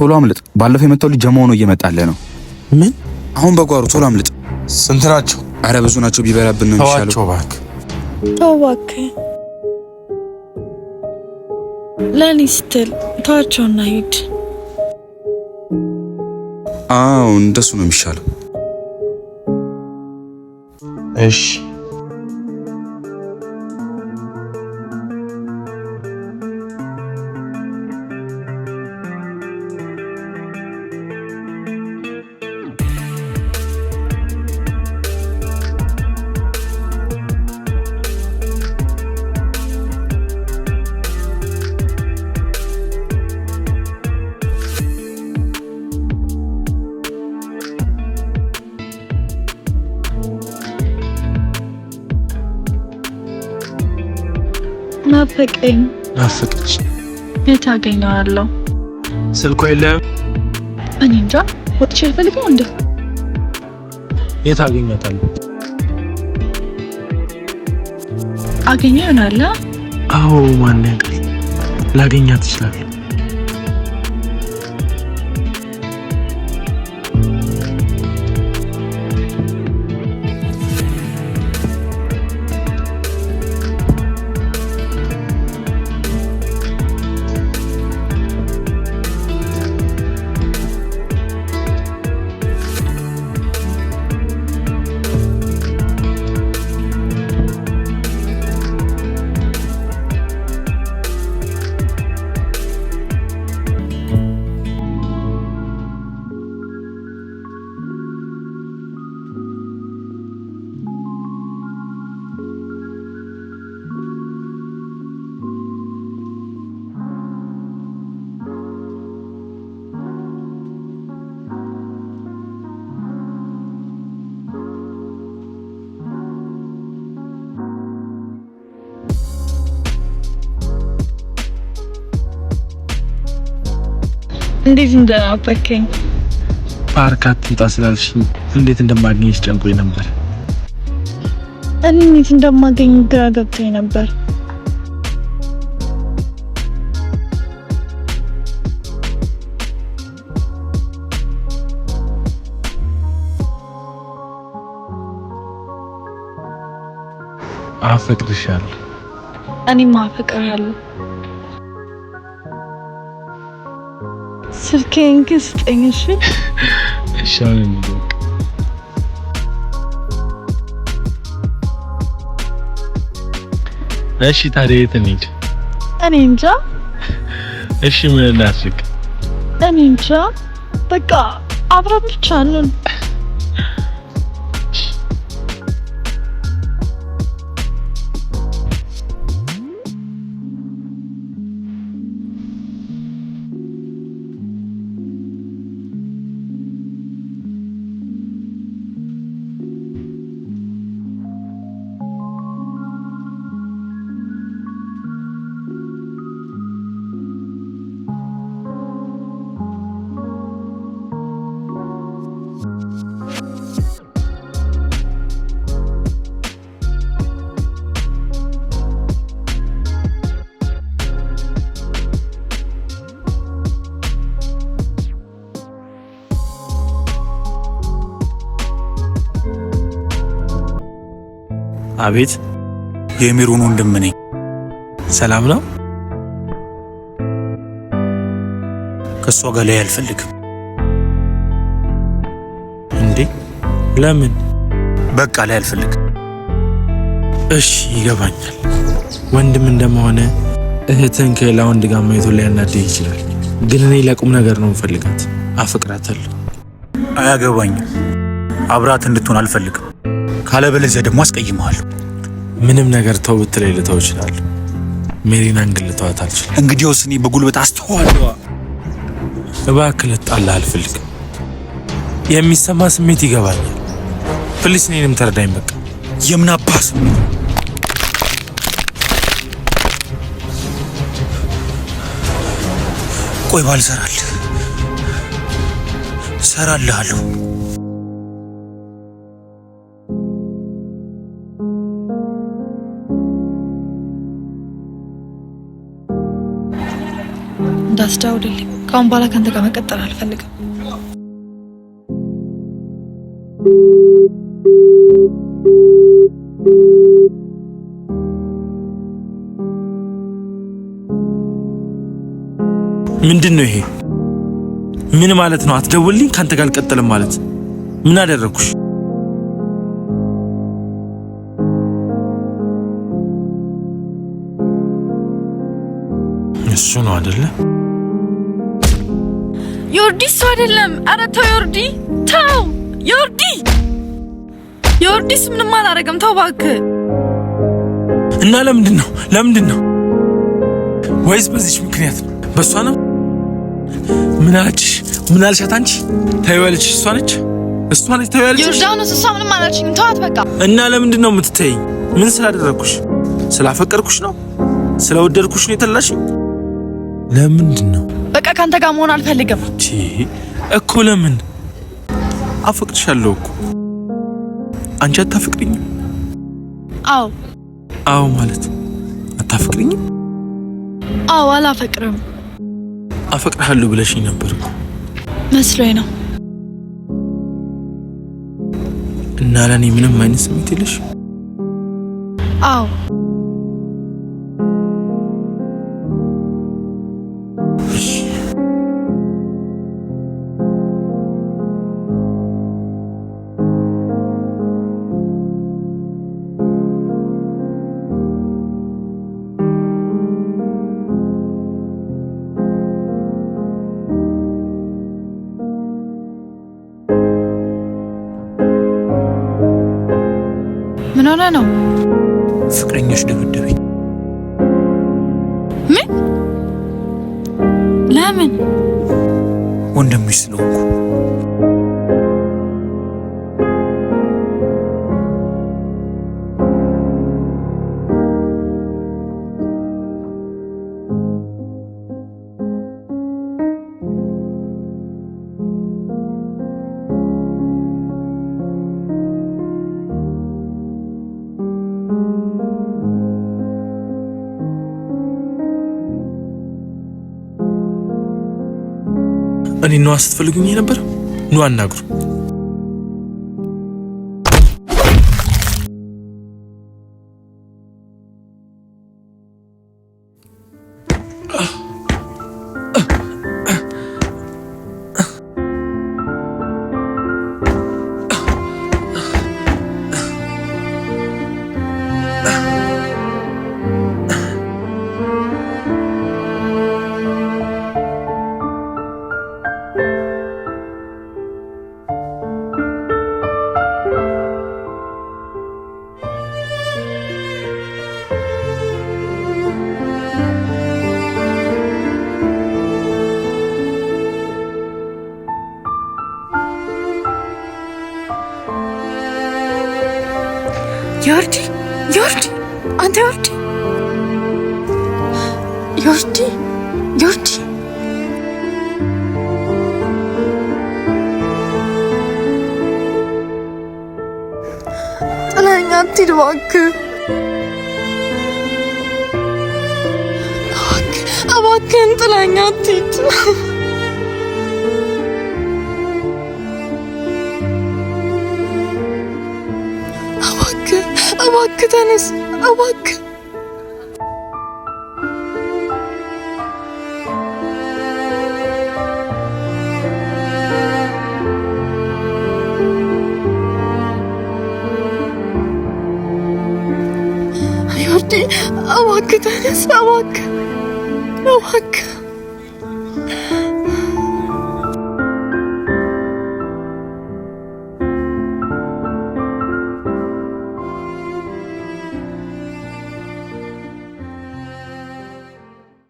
ቶሎ አምልጥ። ባለፈው የመታው ልጅ ጀማ ሆኖ እየመጣልህ ነው። ምን? አሁን በጓሮ ቶሎ አምልጥ። ስንት ናቸው? አረ ብዙ ናቸው። ቢበላብን ነው የሚሻለው። ተዋቸው እባክህ። ተው እባክህ፣ ለእኔ ስትል ተዋቸውና ሂድ። አዎ እንደሱ ነው የሚሻለው። እሺ ናፈቀኝ። ናፈቀች። የት አገኘዋለሁ? ስልኳ የለም። እኔ እንጃ። ወጥቼ አልፈልግም እንዴ? የት አገኛታለሁ? አገኘው ይሆናል። አዎ ማን ያውቃል? ላገኛት እችላለሁ። እንዴት እንደናፈቀኝ። ፓርክ አትምጣ ስላልሽኝ እንዴት እንደማገኝሽ ጨንቆኝ ነበር። እኔ እንዴት እንደማገኝ ግራ ገብቶኝ ነበር። አፈቅርሻለሁ። እኔም አፈቅርሃለሁ። ስልኬን ግን ስጠኝ እሺ? እሺ አሁን እንሂድ በቃ። እሺ ታዲያ የት እንሂድ? እኔ እንጃ። እሺ ምን እናድርግ? እኔ እንጃ። በቃ አብረን ብቻ ነን። አቤት። የሚሩን ወንድም ነኝ። ሰላም ነው? ከእሷ ጋር ላይ አልፈልግም። እንዴ ለምን? በቃ ላይ አልፈልግም። እሺ ይገባኛል። ወንድም እንደመሆነ እህትን ከሌላ ወንድ ጋር ማየቱ ሊያናድህ ይችላል። ግን እኔ ለቁም ነገር ነው የምፈልጋት። አፈቅራታለሁ። አያገባኝም። አብራት እንድትሆን አልፈልግም። ካለበለዚያ ደግሞ አስቀይመሃለሁ። ምንም ነገር ተው ብትለኝ ልተው እችላለሁ። ሜሪናን ግን ልተዋት አልችልም። እንግዲያውስ እኔ በጉልበት አስተዋለሁ። እባክህ ልጣልህ አልፈልግም። የሚሰማ ስሜት ይገባኛል። Please እኔንም ተረዳኝ። በቃ የምን አባህ ስሜት? ቆይ ባልሰራልህ እሰራልሃለሁ። እንዳትደውልልኝ በቃ። ከአሁን በኋላ ከአንተ ጋር መቀጠል አልፈልግም። ምንድን ነው ይሄ? ምን ማለት ነው? አትደውልኝ፣ ከአንተ ጋር አልቀጥልም ማለት ምን አደረግኩሽ? እሱ ነው አይደለ? ዮርዲ፣ እሱ አይደለም። ኧረ ተው ዮርዲ፣ ተው ዮርዲ። ዮርዲስ ምንም አላደረገም። ተው እባክህ። እና ለምንድን ነው ወይስ በዚች ምክንያት ነው? በእሷ ነው? ምን አለችሽ? ምን አልሻት አንቺ? ተይው ያለችሽ እሷ ነች፣ እሷ ነች ተይው ያለችሽ። ዮርዳኖስ፣ እሷ ምንም አላለችኝም። ተዋት በቃ። እና ለምንድን ነው የምትተይኝ? ምን ስላደረግኩሽ? ስላፈቀርኩሽ ነው? ስለወደድኩሽ ነው የተላሽኝ? ለምንድን ነው? በቃ ከአንተ ጋር መሆን አልፈልግም እኮ። ለምን? አፈቅርሻለሁ እኮ። አንቺ አታፈቅሪኝም? አዎ። አዎ ማለት አታፈቅሪኝም? አዎ፣ አላፈቅርም። አፈቅርሃለሁ ብለሽኝ ነበር እኮ። መስሎኝ ነው። እና ለእኔ ምንም አይነት ስሜት የለሽ? አዎ። ምን ሆነ ነው? ፍቅረኛሽ ደበደበኝ። ምን? ለምን? ወንድምሽ ስለሆንኩ። እኔ ነዋ ስትፈልጉኝ ነበር። ኑ አናግሩ። ዮርዲ፣ ዮርዲ፣ አንተ ዮርዲ፣ ዮርዲ፣ ዮርዲ፣ ጥለኸኝ አትሂድ እባክህ፣ እባክህን ጥለኸኝ አትሂድ። እባክህ ተነስ፣ እባክህ። ዮርዲ እባክህ ተነስ፣ እባክህ፣ እባክህ።